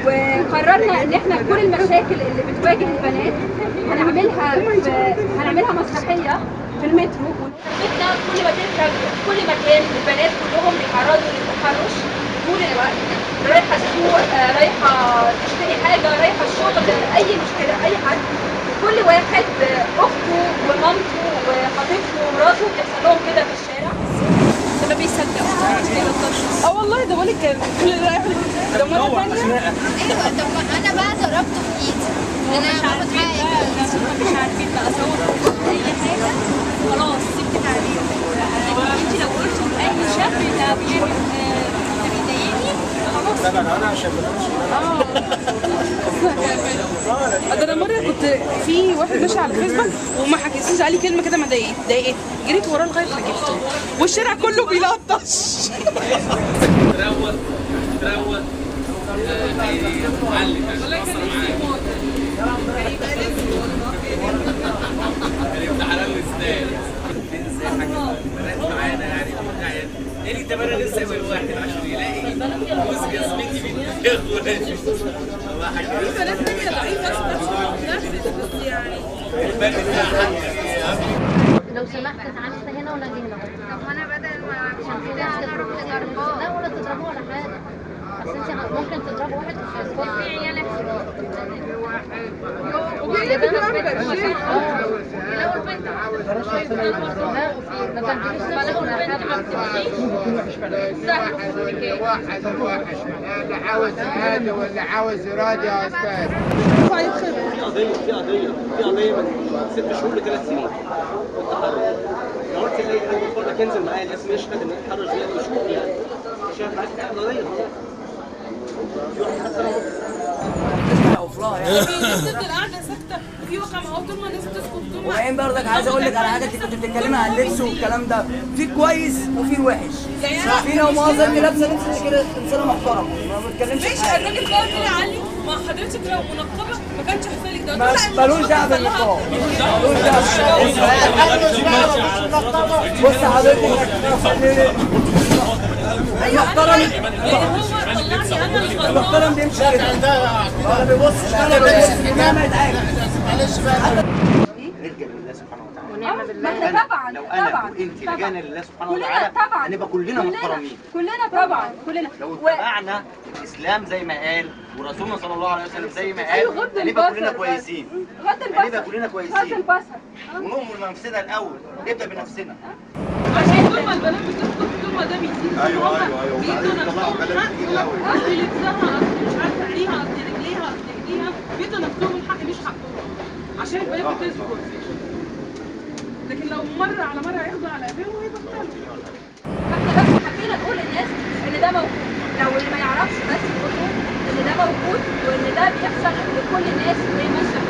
وقررنا ان احنا كل المشاكل اللي بتواجه البنات هنعملها مسرحية في المترو. وثبتنا كل ما تركب كل مكان البنات كلهم بيتعرضوا للتحرش طول الوقت، رايحة السوق، رايحة تشتري حاجة، رايحة الشغل، اي مشكلة، اي حد، كل واحد اخته ومامته وخطيبته ومراته بيحصل لهم كده في الشارع. ما بيصدقوا. اه والله ده بقولك كان كل اللي رايح ده مرة ثانية. ايوه طب انا بقى ضربته في ايدي، انا مش عارفين بقى، مش عارفين بقى اصور اي حاجة، خلاص سبت تعليق. انت لو قلتوا لاي شاب ده بيعمل ده بيضايقني خلاص. طبعا انا عشان ده انا مرة كنت في واحد ماشي على الفيسبوك وما حكيتليش عليه كلمة كده ما ضايقتني، جريت وراه لغاية ما جبته والشارع كله بيلطش. تروق تروق هيعلم معانا يعني ايه اللي تمرن لسه اول واحد عشان يلاقي جوز جزمتي في دماغه. في بنات تانية ضعيفة بس يعني لو سمحت تعالى انت هنا وانا اجي هنا. طب ما انا بدل ما عشان في ناس تروح تضربوه، لا ولا تضربوه ولا حاجة، بس انت ممكن تضربوا واحد مش هيسكت. في عيال واحد واحد اللي عاوز هذا واللي عاوز إرادة يا أستاذ. في قضية في قضية في قضية من 6 شهور ل3 سنين التحرش. لو قلت لأي حد من فضلك ينزل معايا الاسم يشهد إن التحرش ده ويشوف يعني شايف معاك قضية. في واحد حتى لو بتفضل قاعدة ساكته وفي وقع، ما هو طول ما الناس بتسكت طول ما. وبعدين برضك عايز اقول لك على حاجة، انت كنت بتتكلمي عن اللبس والكلام ده، في كويس وفي وحش. في لو مؤاخذة انت لابسه لبس كده انسانه محترمه ما بتتكلمش. ماشي الراجل بقى طلع قال لي ما حضرتك لو منقبة ما كانش حصل لك ده. مالوش دعوه بالنقاب، مالوش دعوه. بص حضرتك المحترم المحترم بيمشي كده، ولا بيبصش ولا بيبص ما يتعامل. معلش بقى نلجأ لله سبحانه وتعالى. ونعم بالله. طبعا لو انا وانت لجأنا لله سبحانه وتعالى هنبقى كلنا محترمين، كلنا طبعا كلنا. لو اتبعنا الاسلام زي ما قال ورسولنا صلى الله عليه وسلم زي ما قال هنبقى كلنا كويسين، هنبقى كلنا كويسين. غض البصر ونؤمر بنفسنا الاول، نبدا بنفسنا. عشان طول ما البنات بتسكت طول ما ده بيزيد. ايوه ايوه ايوه بيدوا نفسهم حق، اصل لبسها، اصل مش عارفه عينيها، اصل رجليها، اصل ايديها، بيدوا نفسهم الحق مش حقهم عشان البنات بتسكت. لكن لو مرة على مرة هياخدوا على قفاهم وهيبطلوا. احنا بس حبينا نقول للناس ان ده موجود، لو اللي ما يعرفش بس نقول له ان ده موجود وان ده بيحصل لكل الناس وهي ماشية.